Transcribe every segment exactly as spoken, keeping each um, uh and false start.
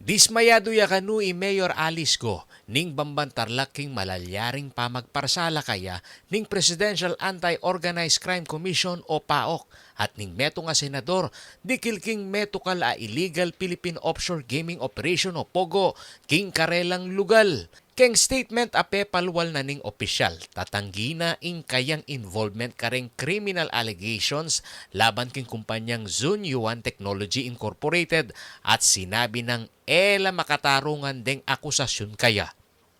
Dismayadu ya kanu i Mayor Alice Go ning bamban tarlak king malalyaring pamagparsala kaya ning Presidential Anti-Organized Crime Commission o PAOC at ning metung a senador dikil king metukal a illegal Philippine Offshore Gaming Operation o POGO king karelang lugal. Keng statement a pepalwal na ning opisyal, tatanggi na ing kayang involvement kareng criminal allegations laban king kumpanyang Zun Yuan Technology Incorporated at sinabi nang e la makatarungan deng akusasyun kaya.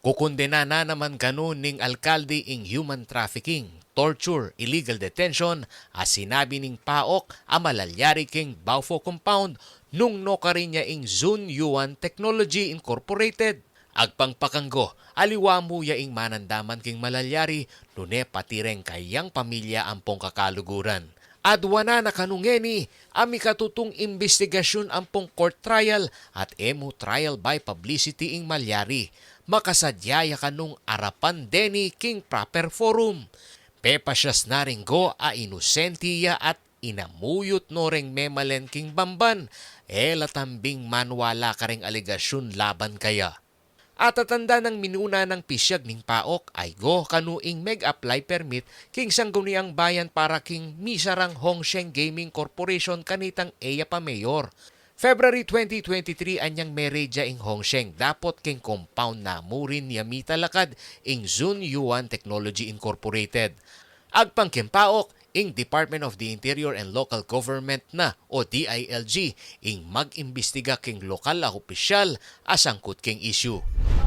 Kukundena na naman kanu ning alkalde ing human trafficking, torture, illegal detention, a sinabi ning PAOC a malalyari king Baufo Compound nung nukarin ya ing Zun Yuan Technology Incorporated. Agpang pa kanggo, aliwa mu ya ing manandaman king malalyari, nune pati reng kayang pamilya ampong kakaluguran. Aduanan na kanu ngeni a mikatutung imbestigasyun ampong court trial at e mu trial by publicity ing malyari. Makasadya ya kanung arapan deni king proper forum. Pepasyas na ring Go a inusenti ya at inamuyut no reng memalen king bamban, e la tambing manwala kareng alegasyun laban kaya. Atatanda nang minuna nang pisyag ning PAOC a Go kanu ing meg-apply permit king Sangguniang Bayan para king misarang Hongsheng Gaming Corporation kanitang e ya pa mayor. February twenty twenty-three anyang mereja ing Hongsheng dapot king compound na murin ya mitalakad ing Zun Yuan Technology Incorporated. Agpang king PAOC, ing Department of the Interior and Local Government na o D I L G ing mag-imbestiga king lokal a opisyal a sangkut king issue.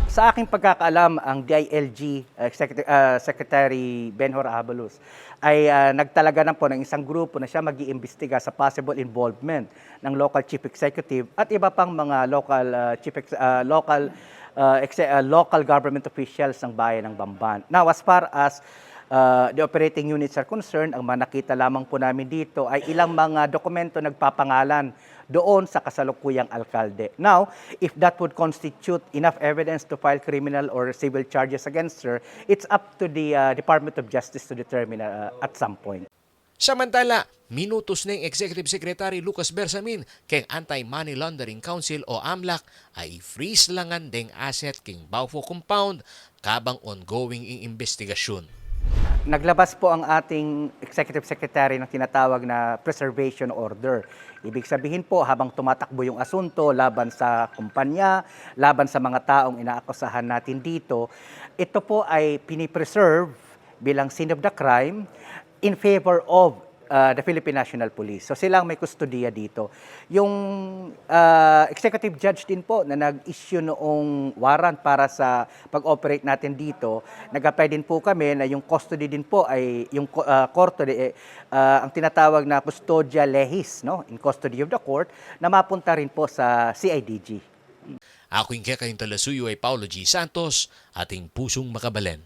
Sa aking pagkakaalam, ang D I L G, uh, Executive, uh, Secretary Benhur Abalos ay, uh, nagtalaga na po ng isang grupo na siya mag-iimbestiga sa possible involvement ng local chief executive at iba pang mga local, uh, chief ex-, uh, local, uh, exe-, uh, local government officials ng bayan ng Bamban. Now, as far as uh, the operating units are concerned, ang mga nakita lamang po namin dito ay ilang mga dokumento nagpapangalan doon sa kasalukuyang alkalde. Now, if that would constitute enough evidence to file criminal or civil charges against her, it's up to the, uh, Department of Justice to determine, uh, at some point. Samantala, minutus neng Executive Secretary Lucas Bersamin keng Anti-Money Laundering Council o AMLAC a i-freeze la ngan deng asset king Baufo Compound kabang ongoing ing imbestigasyun. Naglabas po ang ating Executive Secretary ng tinatawag na preservation order. Ibig sabihin po, habang tumatakbo yung asunto laban sa kumpanya, laban sa mga taong inaakusahan natin dito, ito po ay pinipreserve bilang scene of the crime in favor of, uh, the Philippine National Police. So, sila ang may kustodiya dito. Yung, uh, executive judge din po na nag-issue noong warrant para sa pag-operate natin dito, nag-apply din po kami na yung custody din po ay yung ko-, uh, korte de, uh, ang tinatawag na custodia legis, no, in custody of the court, na mapunta rin po sa C I D G. Aku ing kekayung talasuyu ay Paulo G Santos, ating pusung makabalen.